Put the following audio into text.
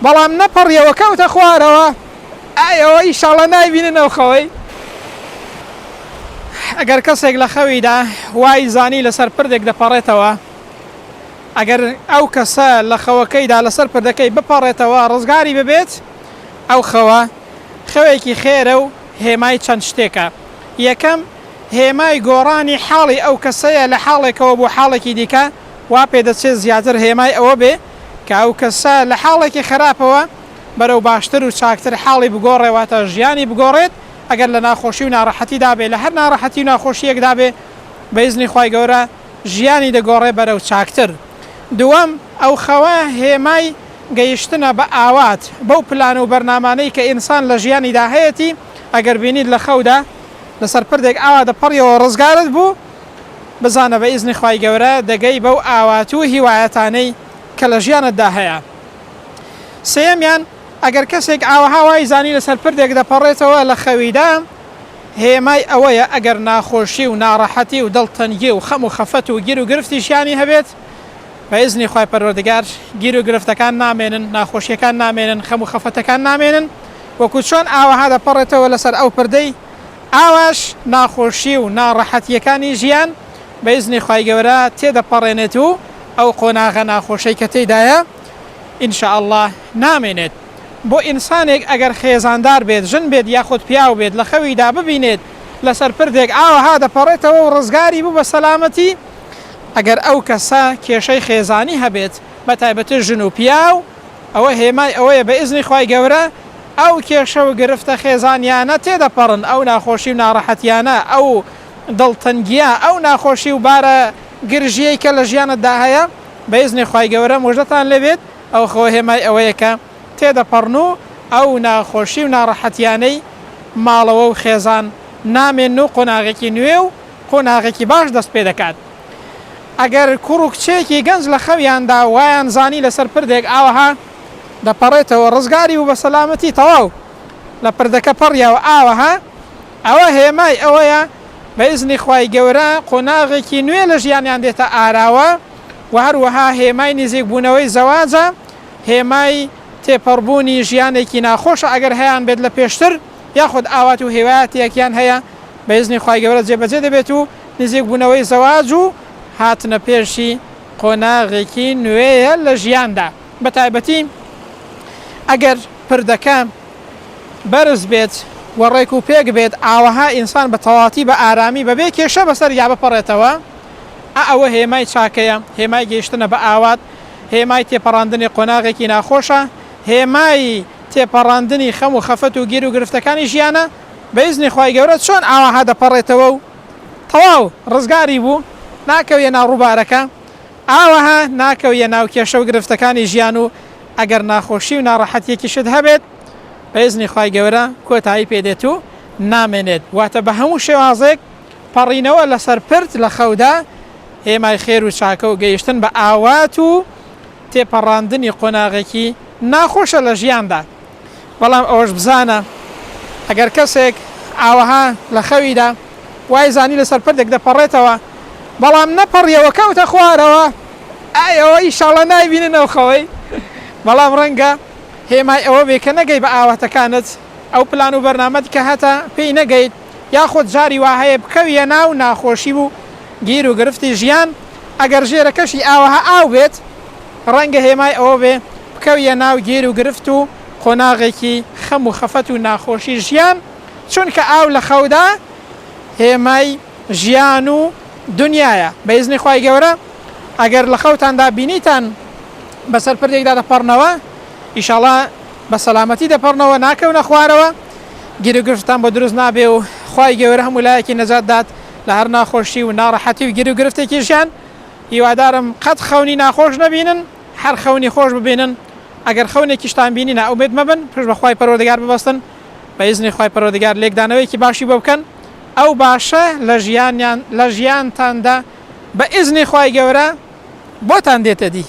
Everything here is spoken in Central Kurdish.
بەڵام نەپەڕیەوە کەوتە خوارەوە ئای ئەوە ئیشاڵا نایبینن ئەو خەوەی. ئەگەر کەسێک لە خەویدا وای زانی لەسەر پردێک دەپەڕێتەوە، ئەگەر ئەو کەسە لە خەوەکەیدا لەسەر پردەکەی بپەڕێتەوە ڕزگاری ببێت، ئەو خەوە خەوێکی خێرە و هێمای چەند شتێکە، یەکەم، هێمای گۆڕانی حاڵی ئەو کەسەیە لە حاڵێکەوە بۆ حاڵێکی دیکە، وا پێدەچێت زیاتر هێمای ئەوە بێ کە ئەو کەسە لە حاڵێکی خەراپەوە بەرەو باشتر و چاکتر حاڵی بگۆڕێ واتە ژیانی بگۆڕێت، ئەگەر لە ناخۆشی و ناڕەحەتیدا بێ لە هەر ناڕەحەتی و ناخۆشییەکدا بێ بە ئیزنی خوای گەورە ژیانی دەگۆڕێ بەرەو چاکتر. دووەم، ئەو خەوە هێمای گەیشتنە بە ئاوات، بەو پلان و بەرنامانەی کە ئینسان لە ژیانیدا هەیەتی، ئەگەر بینیت لە خەودا لەسەر پردێک ئاوا دەپەڕیەوە ڕزگارت بوو، بزانە بە ئیزنی خوای گەورە دەگەی بەو ئاوات و هیوایەتانەی کە لە ژیانتدا هەیە. سێیەمیان، ئەگەر کەسێک ئاوەها وای زانی لەسەر پردێک دەپەڕێتەوە لە خەویدا، هێمای ئەوەیە ئەگەر ناخۆشی و ناڕەحەتی و دڵتەنگی و خەم و خەفەت و گیر و گرفتی ژیانی هەبێت، بە ئیزنی خوای پەروەردگار گیر و گرفتەکان نامێنن، ناخۆشیەکان نامێنن، خەم و خەفەتەکان نامێنن، وەکو چۆن ئاوەها دەپەڕێتەوە لەسەر ئەو پردەی، ئاواش ناخۆشی و ناڕەحەتیەکانی ژیان بە ئیزنی خوای گەورە تێدەپەڕێنێت و ئەو قۆناغە ناخۆشەی کە تێیدایە ان شاء اللە نامێنێت. بۆ ئینسانێک ئەگەر خێزاندار بێت ژن بێت یاخود پیاو بێت لە خەویدا ببینێت لەسەر پردێک ئاوەها دەپەڕێتەوە و ڕزگاری بوو بە سەلامەتی ئەگەر ئەو کەسە کێشەی خێزانی هەبێت بە تایبەتی ژن و پیاو ئەوە هێمای ئەوەیە بە ئیزنی خوای گەورە ئەو کێشە و گرفتە خێزانیانە تێدەپەڕن ئەو ناخۆشی و ناڕەحەتیانە ئەو دڵتەنگیە ئەو ناخۆشی و بارە گرژیەی کە لە ژیانتدا هەیە بە ئیزنی خوای گەورە موژدەتان لێ بێت ئەو خەوە هێمای ئەوەیە کە تێدەپەڕن و ئەو ناخۆشی و ناڕەحەتیانەی ماڵەوە و خێزان نامێنن و قۆناغێکی نوێ و قۆناغێکی باش دەست پێدەکات. ئەگەر کوڕ و کچێکی گەنج لە خەویاندا وایان زانی لەسەر پردێک ئاوەها دەپەڕێتەوە ڕزگاری بوو بە سەلامەتی تەواو لە پردەکە پەڕیەوە ئاوەها ئەوە هێمای ئەوەیە بە ئیزنی خوای گەورە قۆناغێکی نوێ لە ژیانیان دێتە ئاراوە و هەروەها هێمای نزیکبوونەوەی زەواجە، هێمای تێپەڕبوونی ژیانێکی ناخۆشە ئەگەر هەیانبێت لە پێشتر یاخود ئاوات و هیوایەتێکیان هەیە بە ئیزنی خوای گەورە جێبەجێ دەبێت و نزیکبوونەوەی زەواج و هاتنە پێشی قۆناغێکی نوێیە لە ژیاندا بەتایبەتی ئەگەر پردەکە بەرز بێت و ڕێک و پێک بێت ئاوەها ئینسان بە تەواتی بە ئارامی بەبێ کێشە بەسەریا بپەڕێتەوە ئا ئەوە هێمای چاکەیە، هێمای گەیشتنە بە ئاوات، هێمای تێپەڕاندنی قۆناغێکی ناخۆشە، هێمای تێپەڕاندنی خەم و خەفەت و گیر و گرفتەکانی ژیانە، بە ئیزنی خوای گەورە چۆن ئاوەها دەپەڕێتەوە و تەواو ڕزگاری بوو، ناکەویە ناو ڕووبارەکە، ئاوەها ناکەویە ناو کێشە و گرفتەکانی ژیان و ئەگەر ناخۆشی و ناڕەحەتیەکیشت هەبێت بە ئیزنی خوای گەورە کۆتایی پێ دێت و نامێنێت، واتە بە هەموو شێوازێک پەڕینەوە لەسەر پرد لە خەودا هێمای خێر و چاکە و گەیشتن بە ئاوات و تێپەڕاندنی قۆناغێکی ناخۆشە لە ژیاندا، بەڵام ئەوەش بزانە ئەگەر کەسێک ئاوەها لە خەویدا وای زانی لەسەر پردێک دەپەڕێتەوە بەڵام نەپەڕیەوە کەوتە خوارەوە ئای ئەوە ئیشاڵا نایبینن ئەو خەوەی بەڵام ڕەنگە هێمای ئەوە بێ کە نەگەی بە ئاواتەکانت ئەو پلان و بەرنامەت کە هەتە پێی نەگەیت یاخود جاری وا هەیە بکەویە ناو ناخۆشی و گیر و گرفتی ژیان، ئەگەر ژێرەکەشی ئاوەها ئاو بێت ڕەنگە هێمای ئەوە بێ بکەویە ناو گیر و گرفت و قۆناغێکی خەم و خەفەت و ناخۆشی ژیان، چونکە ئاو لە خەودا هێمای ژیان و دونیایە، بە ئیزنی خوای گەورە ئەگەر لە خەوتاندا بینیتان بەسەر پردێکدا دەپەڕنەوە ئیشاڵا بە سەلامەتی دەپەڕنەوە ناکەونە خوارەوە. گیروگرفتتان بۆ دروست نابێ و خوای گەورە هەموو لایەکی نەجات دات لە هەر ناخۆشی و ناڕەحەتی و گیروگرفتێکی ژیان هیوادارم قەت خەونی ناخۆش نەبینن هەر خەونی خۆش ببینن ئەگەر خەونێکیشتان بینی نائومێد مەبن پشت بە خوای پەروەردگار ببەستن بە ئیزنی خوای پەروەردگار لێکدانەوەیەکی باشی بۆ بکەن ئەو باشە لە ژیانیان لە ژیانتاندا بە ئیزنی خوای گەورە بۆتان دێتە دی.